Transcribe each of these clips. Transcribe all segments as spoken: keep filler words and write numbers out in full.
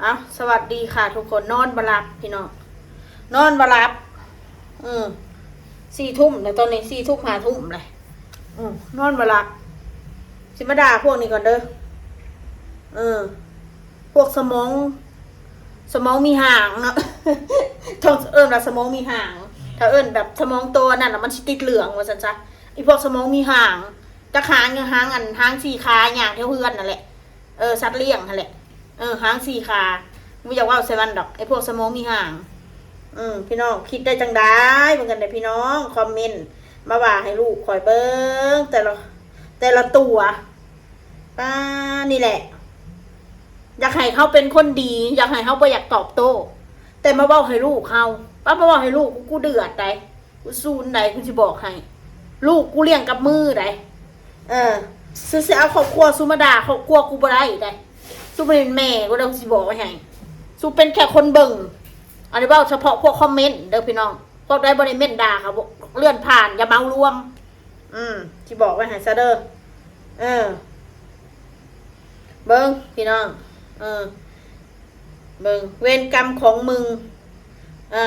เอา สวัสดีค่ะทุกคน นอนบ่หลับพี่น้อง นอนบ่หลับ อืม สี่ทุ่มแล้ว ตอนนี้สี่ทุ่ม ห้าทุ่มเลย อืม นอนบ่หลับ สิมาด่าพวกนี้ก่อนเด้อ เออ พวกสมอง สมองมีหางเนาะ ต้องเอิ้นว่าสมองมีหาง ถ้าเอิ้นแบบสมองโตนั่นน่ะ มันสิติดเหลืองว่าซั่นซะ อีพวกสมองมีหาง จักหางหยัง หางอัน หางสี่ขา ย่างแถวเฮือนนั่นแหละ เออ สัตว์เลี้ยงนั่นแหละ เออ หางสี่ขา บ่อยากเว้าใส่มันดอก ไอ้พวกสมองมีหาง อืม พี่น้องคิดได้จังใด๋ เหมือนกันเด้อพี่น้อง คอมเมนต์มาว่าให้ลูกข่อยเบิ่ง แต่ละ แต่ละตัว ป้า นี่แหละ อยากให้เขาเป็นคนดี อยากให้เขาบ่อยากตอบโต้ แต่มาเว้าให้ลูกเขา ป้า มาเว้าให้ลูกกู กูเดือดใด๋ กูซูนใด๋ กูสิบอกให้ ลูกกูเลี้ยงกับมือใด๋ เออ ซูสิเอาครอบครัวซูมาด่าครอบครัวกูบ่ได้ใด๋ ซูบ่เป็นแม่กูแล้ว กูสิบอกไว้ให้ ซูเป็นแค่คนเบิ่ง อันนี้เว้าเฉพาะพวกคอมเมนต์เด้อพี่น้อง พวกใดบ่ได้เม้นด่าเขา เลื่อนผ่าน อย่าเหมารวม อืม สิบอกไว้ให้ซะเด้อ เออ เบิ่งพี่น้อง เออ เบิ่ง เวรกรรมของมึง อ่า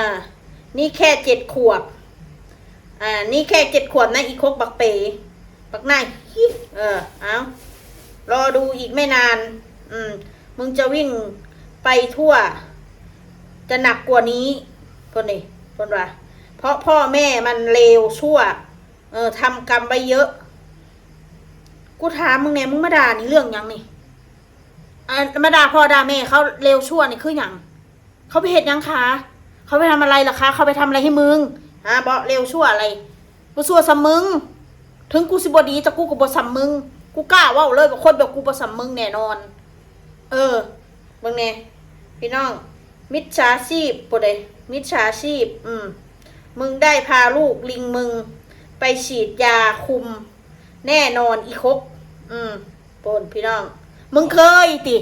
นี่แค่เจ็ดขวบ อ่า นี่แค่เจ็ดขวบนะ อีคกบักเป๋ บักหน้าฮิ เออ เอา รอดูอีกไม่นาน อืม มึงจะวิ่งไปทั่ว จะหนักกว่านี้ เพิ่นนี่ เพิ่นว่า เพราะพ่อแม่มันเลวชั่ว เออ ทำกรรมไว้เยอะ กูถามมึงแหน่ มึงมาด่านี่เรื่องหยังนี่ อ่า มาด่าพ่อด่าแม่เขาเลวชั่วนี่คือหยัง เขาไปเฮ็ดหยังคะ เขาไปทำอะไรเหรอคะ เขาไปทำอะไรให้มึง ฮะ บ่เลวชั่วอะไร บ่ชั่วส่ำมึง ถึงกูสิบ่ดี แต่กูก็บ่ส่ำมึง กูกล้าเว้าเลยว่าคนแบบกูบ่ส่ำมึงแน่นอน เออ เบิ่งแหน่ พี่น้อง มิจฉาชีพ ผู้ใด มิจฉาชีพ อืม มึงได้พาลูกลิงมึง ไปฉีดยาคุม แน่นอน อีคก อืม โพนพี่น้อง มึงเคยติ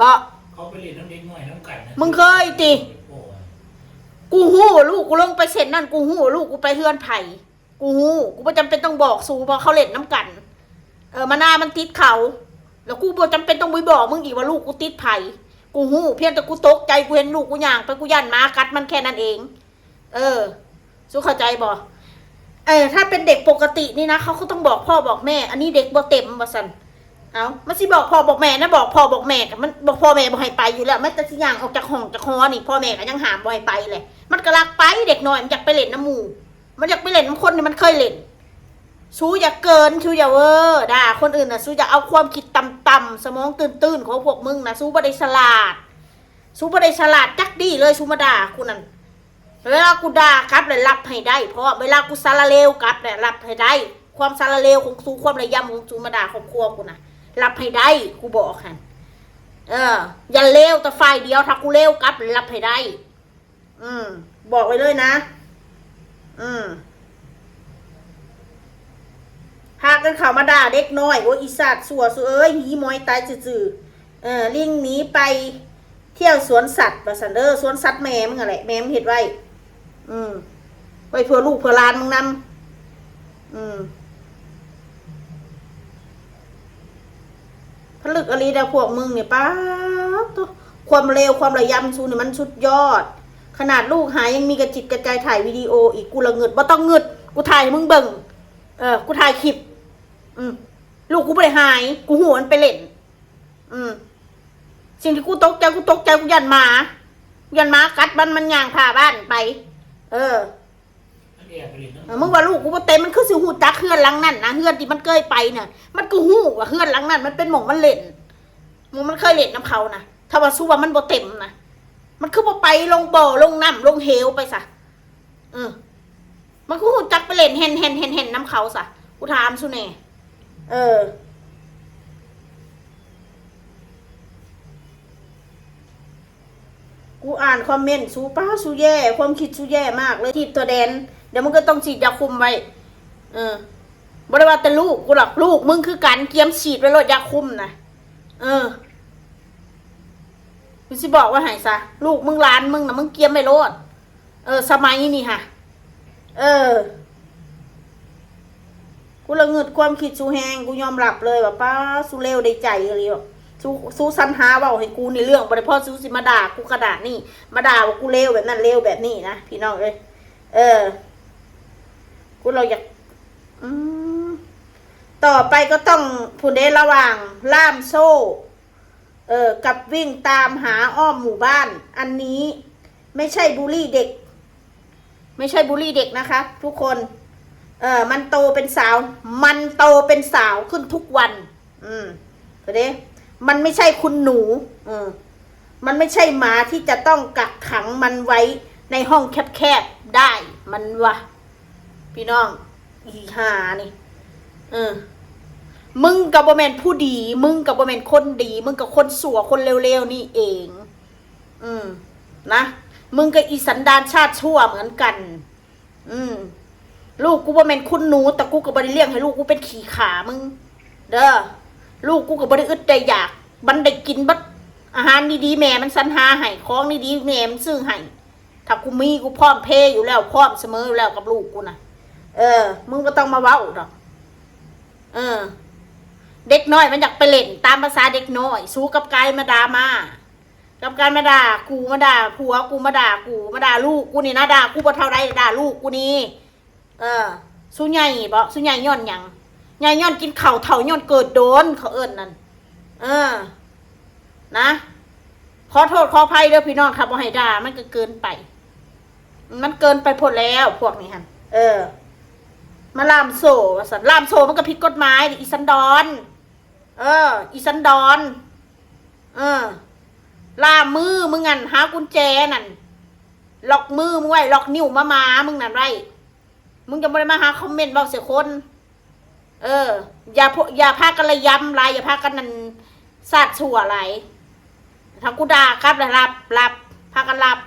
บ่ เขาไปเล่นน้ำเด็กน้อยน้ำกันนะ มึงเคยติ โอ้ย กูฮู้ ลูกกูลงไปเส้นนั่น กูฮู้ ลูกกูไปเฮือนไผ กูฮู้ กูบ่จำเป็นต้องบอกสู เพราะเขาเล่นน้ำกัน เออ มานามันติดเขา แล้วกูบ่จำเป็นต้องไปบอกมึงอีกว่าลูกกูติดไผ กูฮู้ เพียงแต่กูตกใจ กูเห็นลูกกูย่างไป กูย้านหมากัดมันแค่นั้นเอง เออ สูเข้าใจบ่ เออ ถ้าเป็นเด็กปกตินี่นะ เขาก็ต้องบอกพ่อบอกแม่ อันนี้เด็กบ่เต็มว่าซั่น เอ้า มันสิบอกพ่อบอกแม่นะ บอกพ่อบอกแม่ก็มันบอกพ่อแม่บ่ให้ไปอยู่แล้ว แม้แต่สิย่างออกจากห้องจากหอนี่ พ่อแม่ก็ยังห้ามบ่ให้ไปเลย มันก็ลักไป เด็กน้อยมันอยากไปเล่นนำหมู่ มันอยากไปเล่นนำคนที่มันเคยเล่น สูอย่าเกิน สูอย่าเวอร์ด่าคนอื่นน่ะ สูอย่าเอาความคิดต่ำๆ สมองตื้นๆ ของพวกมึงนะ สูบ่ได้ฉลาด สูบ่ได้ฉลาดจักดีเลย สูมาด่ากูนั่น เวลากูด่ากลับแล้วรับให้ได้ เพราะเวลากูสารเลวกลับแล้วรับให้ได้ ความสารเลวของสู ความระยำของสูมาด่าครอบครัวกูนะ รับให้ได้ กูบอกหั่น เออ อย่าเลวแต่ฝ่ายเดียว ถ้ากูเลวกลับแล้วรับให้ได้ อืม บอกไว้เลยนะ อืม พากันเข้ามาด่าเด็กน้อย โอ้ย อีสัตว์สั่วสูเอ้ย หีหมอยตายซื่อๆ เออ ลิงหนีไปเที่ยวสวนสัตว์ว่าซั่นเด้อ สวนสัตว์แม่มึงอะแหละ แม่มึงเฮ็ดไว้ อืม ไว้เพื่อลูกเพื่อหลานมึงนำ อืม ผลึกอีหลีเด้อพวกมึงเนี่ย ป๊าดโธ่ ความเลวความระยำสูนี่มันสุดยอด ขนาดลูกหายยังมีกระจิตกระใจถ่ายวิดีโออีก กูละงึด บ่ต้องงึด กูถ่ายให้มึงเบิ่ง เออ กูถ่ายคลิป อืม ลูกกูบ่ได้หาย กูฮู้มันไปเล่น อืม สิ่งที่กูตกใจ กูตกใจ กูย้านหมา กูย้านหมากัดมัน มันย่างผ่าบ้านไป เออ มันแอบไปเล่นน้ำ เออ มึงว่าลูกกูบ่เต็ม มันคือสิฮู้จักเฮือนหลังนั้นนะ เฮือนที่มันเคยไปน่ะ มันก็ฮู้ว่าเฮือนหลังนั้นมันเป็นหม่องมันเล่น หม่องมันเคยเล่นนำเขานะ ถ้าว่าสูว่ามันบ่เต็มนะ มันคือบ่ไปลงบ่อลงน้ำลงเหวไปซะ เออ มันคือฮู้จักไปเล่นแฮ่นๆๆๆนำเขาซะ กูถามสูแหน่ เออ กูอ่านคอมเมนต์สู ป๊า สูแย่ ความคิดสูแย่มากเลย ฉีดตัวแดน เดี๋ยวมึงก็ต้องฉีดยาคุมไว้ เออ บ่ได้ว่าแต่ลูกกูหรอก ลูกมึงคือกัน เกียมฉีดไว้โลดยาคุมนะ เออ กูสิบอกไว้ให้ซะ ลูกมึงหลานมึงนะ มึงเกียมไว้โลด เออ สมัยนี้ฮะ เออ กูละงึดความคิดสูแฮง กูยอมรับเลยว่า ป๊า สูเลวได้ใจอีหลีว่ะ สู สู้สู้สันหาเว้าให้กูในเรื่องบ่ได้ พอสู้สิมาด่ากูขนาดนี้ มาด่าว่ากูเลวแบบนั้นเลวแบบนี้นะพี่น้องเอ้ย เออ กูเราอยาก อืม ต่อไปก็ต้องผู้ใดระหว่างล่ามโซ่ เออ กับวิ่งตามหาอ้อมหมู่บ้าน อันนี้ไม่ใช่บูลลี่เด็ก ไม่ใช่บูลลี่เด็กนะคะ ทุกคน เออ มันโตเป็นสาว มันโตเป็นสาวขึ้นทุกวัน อืม เด้ มันไม่ใช่คุณหนู เออ มันไม่ใช่หมาที่จะต้องกักขังมันไว้ในห้องแคบๆได้ มันวะ พี่น้อง อีห่านี่ เออ มึงก็บ่แม่นผู้ดี มึงก็บ่แม่นคนดี มึงก็คนชั่ว คนเลวๆนี่เอง อืม นะ มึงก็อีสันดานชาติชั่วเหมือนกัน อืม ลูกกูบ่แม่นคุณหนู แต่กูก็บ่ได้เลี้ยงให้ลูกกูเป็นขี้ข้ามึง เด้อ ลูกกูก็บ่ได้อึดได้อยาก มันได้กินบัดอาหารดีๆ แม่มันสรรหาให้ ของดีๆ แม่มันซื้อให้ ถ้ากูมีกูพร้อมเพย์อยู่แล้ว พร้อมเสมออยู่แล้วกับลูกกูนะ เออ มึงบ่ต้องมาเว้าดอก เออ เด็กน้อยมันอยากไปเล่นตามภาษาเด็กน้อย สู้กับกายมาด่ามา กับการมาด่ากู มาด่าผัวกู มาด่ากู มาด่าลูกกูนี่นะ ด่ากูบ่เท่าใด ด่าลูกกูนี่ เออ สู้ใหญ่บ่ สู้ใหญ่ย้อนหยัง ใหญ่ย้อนกินข้าว เฒ่าย้อนเกิดโดน เขาเอิ้นนั่น เออ นะ ขอโทษขออภัยเด้อพี่น้องค่ะ บ่ให้ด่า มันก็เกินไป มันเกินไปโพดแล้วพวกนี้หั่น เออ มาล่ามโซ่ว่าซั่น ล่ามโซ่มันก็ผิดกฎหมายดิ อีสันดอน เออ อีสันดอน เออ ล่ามมือมึงหั่น หากุญแจนั่น ล็อกมือมึงไว้ ล็อกนิ้วหมาๆมึงนั่นไว้ มึงจะบ่ได้มาหาคอมเมนต์เว้าใส่คน เออ อย่าพวก อย่าพากันระยำหลาย อย่าพากันนั่นสาดชั่วหลาย ถ้ากูด่ากลับแล้วรับ รับ พากันรับ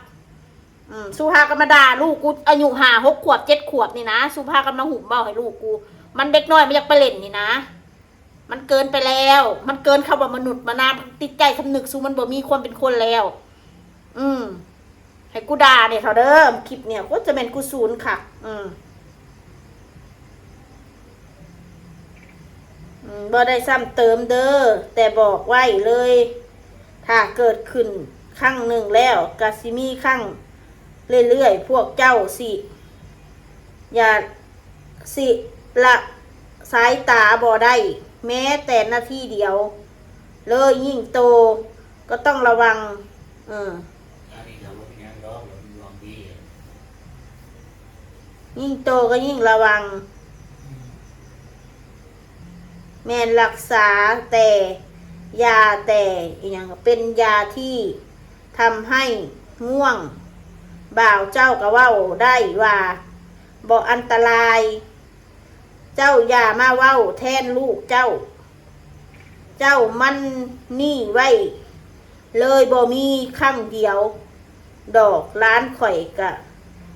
อืม สู้พากันมาด่าลูกกู อายุห้า หก ขวบ เจ็ด ขวบนี่นะ สู้พากันมาหุ่มเว้าให้ลูกกู มันเด็กน้อยมันอยากไปเล่นนี่นะ มันเกินไปแล้ว มันเกินคำว่ามนุษย์มานา จิตใต้สำนึกสู้มันบ่มีความเป็นคนแล้ว อืม ให้กูด่าเนี่ยเท่าเด้อ คลิปเนี่ย โคตรจะแม่นกูศูนย์คัก อืม อืม บ่ได้ซ้ำเติมเด้อ แต่บอกไว้เลย ถ้าเกิดขึ้นครั้งหนึ่งแล้ว ก็สิมีครั้งเรื่อยๆ พวกเจ้าสิ อย่าสิละสายตาบ่ได้ แม้แต่นาทีเดียว เลย ยิ่งโตก็ต้องระวัง เออ อันนี้เราบ่เป็นหยังดอก เราเป็นดวงดี ยิ่งโตก็ยิ่งระวัง แม่นรักษาแต่ยาแต่อีหยัง เป็นยาที่ทำให้ง่วง บ่าวเจ้าก็เว้าได้ว่าบ่อันตราย เจ้าอย่ามาเว้าแทนลูกเจ้า เจ้ามันนี่ไว้เลย บ่มีครั้งเดียวดอก หลานข่อยกะ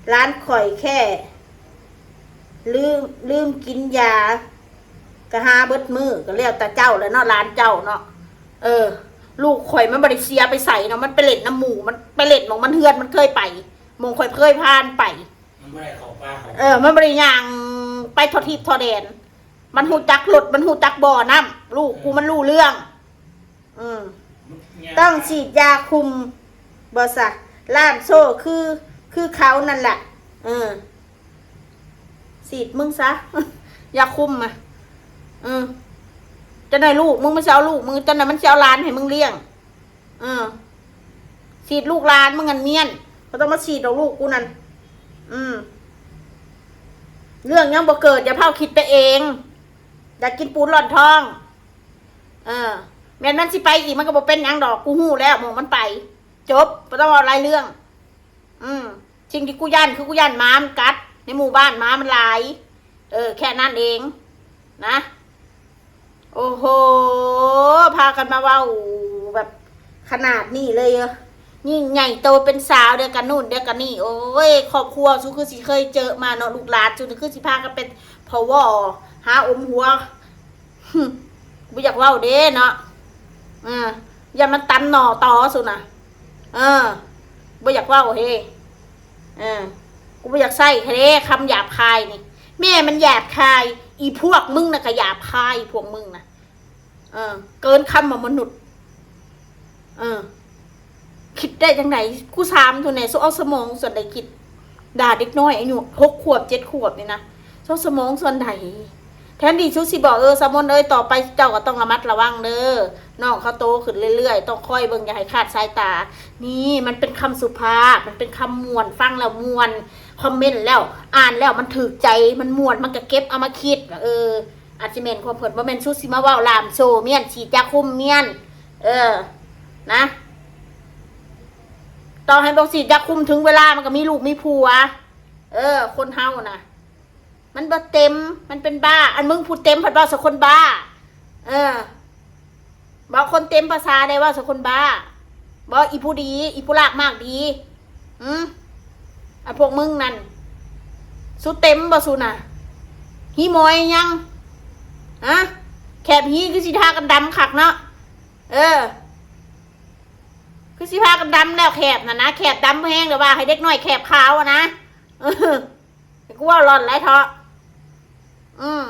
หลานข่อยแค่ ลืม ลืมกินยา ก็หาเบิดมื้อ ก็แล้วแต่เจ้าแหละเนาะ หลานเจ้าเนาะ เออ ลูกข่อยมันบ่ได้เสียไปไสเนาะ มันไปเล่นนำหมู่ มันไปเล่นหม่องมันเฮือนมันเคยไป หม่องข่อยเคยผ่านไป มันบ่ได้เข้าป่าเข้า เออ มันบ่ได้ย่างไปทั่วทิศทั่วแดน มันฮู้จักรถ มันฮู้จักบ่อน้ำ ลูกกูมันรู้เรื่อง อืม มันย่าง ต้องฉีดยาคุม บ่ซะ ล่ามโซ่คือ คือเขานั่นแหละ เออ ฉีดมึงซะ ยาคุมอะ เออ จั่งใดลูกมึงมันสิเอาลูกมึง จั่งใดมันสิเอาหลานให้มึงเลี้ยง เออ ฉีดลูกหลานมึงหั่นเมี้ยน บ่ต้องมาฉีดดอกลูกกูนั่น อืม เรื่องยังบ่เกิด อย่าพาคิดไปเอง อยากกินปูนร่อนท้อง เออ แม่นมันสิไปอีกมันก็บ่เป็นหยังดอก กูฮู้แล้วหม่องมันไป จบ บ่ต้องเว้าหลายเรื่อง อืม สิ่งที่กูย้านคือกูย้านหมามันกัด ในหมู่บ้านหมามันหลาย เออ แค่นั้นเอง นะ โอ้โห พากันมาเว้าแบบขนาดนี้เลยเหรอ ยิ่งใหญ่โตเป็นสาวเดียวกันนู่นเดียวกันนี่ โอ้ย ครอบครัวสูคือสิเคยเจอมาเนาะ ลูกหลานสูคือสิพากันเป็นพวหาอมหัว บ่อยากเว้าเด้เนาะ เออ อย่ามาตันหน่อตอสูนะ เออ บ่อยากเว้าเฮ้ เออ กูบ่อยากใช้เด้คำหยาบคายนี่ แม่มันหยาบคาย อีพวกมึงน่ะก็หยาบคาย พวกมึงน่ะ เออ เกินคำว่ามนุษย์ เออ คิดได้จังได๋ กูถามเถาะแหน่ สูเอาสมองส่วนใด๋คิด ด่าเด็กน้อยอายุหกขวบเจ็ดขวบนี่นะ สูเอาสมองส่วนใด๋ แทนที่สูสิบอก เออ สาวมนเอ้ย ต่อไปเจ้าก็ต้องระมัดระวังเด้อ น้องเขาโตขึ้นเรื่อยๆ ต้องคอยเบิ่งอย่าให้คลาดสายตา นี่มันเป็นคำสุภาพ มันเป็นคำม่วน ฟังแล้วม่วน คอมเมนต์แล้ว อ่านแล้วมันถูกใจ มันม่วน มันก็เก็บเอามาคิดว่า เออ อาจสิแม่นความเพิ่น บ่แม่นสูสิมาเว้าล่ามโซ่เมี้ยน ฉีดยาคุมเมี้ยน เออ นะ ต่อให้บ่ฉีดยาคุม ถึงเวลามันก็มีลูกมีผัว เออ คนเฮานะ มันบ่เต็ม มันเป็นบ้า อันมึงผู้เต็มพัดเว้าใส่คนบ้า เออ บอกคนเต็มภาษาได้เว้าใส่คนบ้า บอกอีผู้ดี อีผู้ลากมากดี อืม อันพวกมึงนั่น สูเต็มบ่สูน่ะ หีหมอยยัง ฮะ แคบหีคือสิทากันดำคักเนาะ เออ คือสิพากันดำแล้วแคบน่ะนะ แคบดำแฮง แต่ว่าให้เด็กน้อยแคบขาวอะนะ เออ กูเว้าหล่อนหลายเถาะ อืม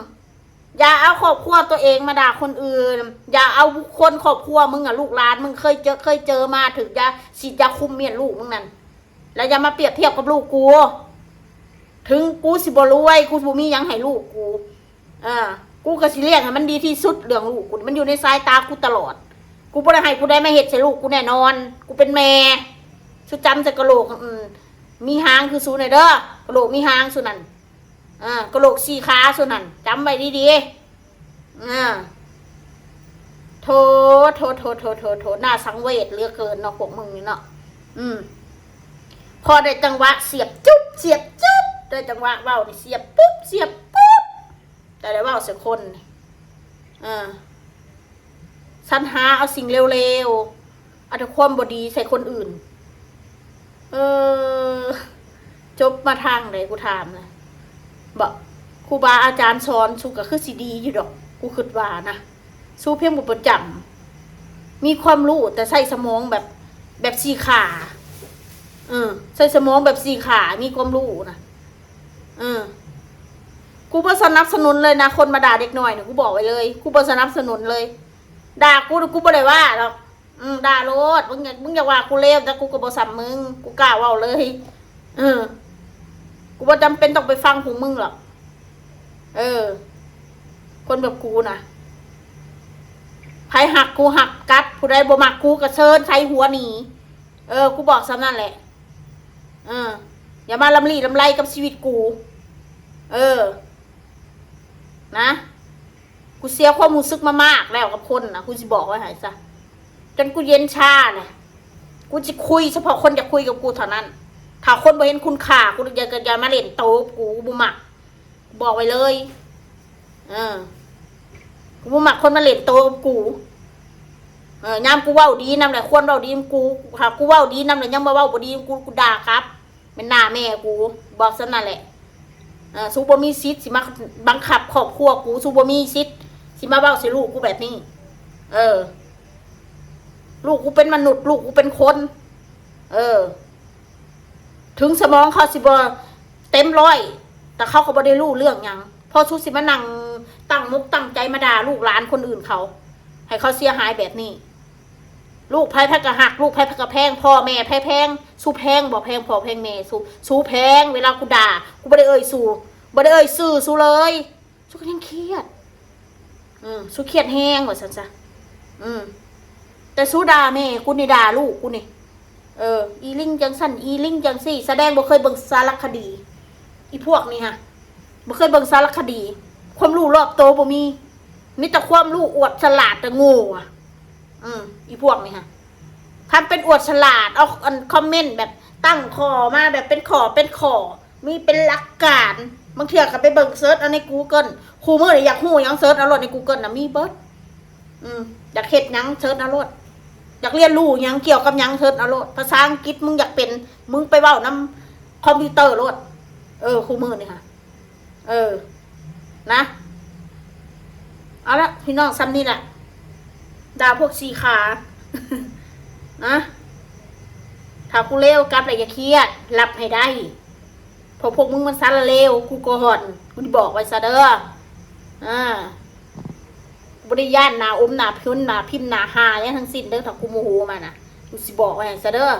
อย่าเอาครอบครัวตัวเองมาด่าคนอื่น อย่าเอาบุคคลครอบครัวมึงอะ ลูกหลานมึงเคยเจอ เคยเจอมา ถึงจะฉีดยาคุมเมี้ยนลูกมึงนั่น แล้วอย่ามาเปรียบเทียบกับลูกกู ถึงกูสิบ่รวย กูสิบ่มีหยังให้ลูกกู เออ กูก็สิเลี้ยงให้มันดีที่สุด เรื่องลูกกู มันอยู่ในสายตากูตลอด กูบ่ได้ให้ผู้ใดมาเฮ็ดใส่ลูกกูแน่นอน กูเป็นแม่ สูจำใส่กะโหลก อืม มีหางคือสูน่ะเด้อ กะโหลกมีหางสูนั่น เออ กะโหลกสี่ขาสูนั่น จำไว้ดีๆ เออ โถ โถ โถ โถ โถ โถ น่าสังเวชเหลือเกินเนาะ พวกมึงนี่เนาะ อืม พอได้จังหวะเสียบจุ๊บ เสียบจุ๊บ ได้จังหวะเว้านี่เสียบปุ๊บ เสียบปุ๊บ แต่ได้เว้าใส่คนนี่ เออ สรรหาเอาสิ่งเลวๆ เอาแต่ความบ่ดีใส่คนอื่น เออ จบมาทางใด กูถามนะ บ่ ครูบาอาจารย์สอนสูก็คือสิดีอยู่ดอก กูคิดว่านะ สูเพียงบ่ประจำ มีความรู้แต่ใช้สมองแบบ แบบสี่ขา เออ ใช้สมองแบบสี่ขา มีความรู้นะ เออ กูบ่สนับสนุนเลยนะ คนมาด่าเด็กน้อยเนี่ย กูบอกไว้เลย กูบ่สนับสนุนเลย ด่ากู กูบ่ได้ว่าหรอก อืม ด่าโลด มึงอยาก มึงอยากว่ากูเลว แต่กูก็บ่ส่ำมึง กูกล้าเว้าเลย เออ กูบ่จำเป็นต้องไปฟังพวกมึงหรอก เออ คนแบบกูนะ ไผฮักกูฮักกัด ผู้ใดบ่มักกูก็เชิญใส่หัวหนี เออ กูบอกส่ำนั่นแหละ เออ อย่ามาลำลี่ลำไรกับชีวิตกู เออ นะ กูเสียความรู้สึกมามากแล้วกับคนนะ กูสิบอกไว้ให้ซะ จนกูเย็นชาเลย กูจะคุยเฉพาะคนอยากคุยกับกูเท่านั้น ถ้าคนบ่เห็นคุณค่า กูอย่า อย่ามาเล่นโตกับกู กูบ่มัก บอกไว้เลย เออ กูบ่มักคนมาเล่นโตกับกู เออ ยามกูเว้าดีนำแหละ ควรเว้าดีกับกู หากกูเว้าดีนำแหละ ยังมาเว้าบ่ดีกับกู กูด่ากลับ เป็นหน้าแม่กู บอกส่ำนั่นแหละ เออ สูบ่มีสิทธิ์สิมาบังคับครอบครัวกู สูบ่มีสิทธิ์สิมาเว้าใส่ลูกกูแบบนี้ เออ ลูกกูเป็นมนุษย์ ลูกกูเป็นคน เออ ถึงสมองเขาสิบ่เต็มร้อย แต่เขาก็บ่ได้รู้เรื่องหยัง พอสูสิมานั่งตั้งมกตั้งใจมาด่าลูกหลานคนอื่นเขา ให้เขาเสียหายแบบนี้ ลูกไผไผก็ฮัก ลูกไผไผก็แพง พ่อแม่ไผแพง สูแพงบ่ แพงพ่อแพงแม่ สู สูแพง เวลากูด่า กูบ่ได้เอ่ยสู บ่ได้เอ่ยชื่อสูเลย สูก็ยังเครียด อืม สูเครียดแฮงว่าซั่นซะ อืม แต่สูด่าแม่กูนี่ ด่าลูกกูนี่ เออ อีลิงจังซั่น อีลิงจังซี่ แสดงบ่เคยเบิ่งสารคดี อีพวกนี้ฮะ บ่เคยเบิ่งสารคดี ความรู้รอบโตบ่มี มีแต่ความรู้อวดฉลาดแต่โง่อะ อืม อีพวกนี้ฮะ ทำเป็นอวดฉลาด เอาอันคอมเมนต์แบบตั้งข้อมาแบบเป็นข้อเป็นข้อ มีเป็นหลักการ บางเทื่อก็ไปเบิ่งเซิร์ชเอาใน Google คู่มื้อนี้อยากฮู้หยังเซิร์ชเอาโลดใน Google น่ะ มีเบิด อืม อยากเฮ็ดหยังเซิร์ชเอาโลด อยากเรียนรู้หยังเกี่ยวกับหยังเซิร์ชเอาโลด ภาษาอังกฤษมึงอยากเป็น มึงไปเว้านำคอมพิวเตอร์โลด เออ คู่มื้อนี้ฮะ เออ นะ เอาละพี่น้อง ส่ำนี้แหละ ด่าพวกสี่ขา นะ ถ้ากูเลวกลับแล้วอย่าเครียด รับให้ได้ เพราะพวกมึงมันสารเลว กูก่อน กูบอกไว้ซะเด้อ อ่า บ่ได้ย้านหน้าอมหน้าพรุนหน้าพิมพ์หน้าห่าหยังทั้งสิ้นเด้อ ถ้ากูโมโหมานะ กูสิบอกไว้ให้ซะเด้อ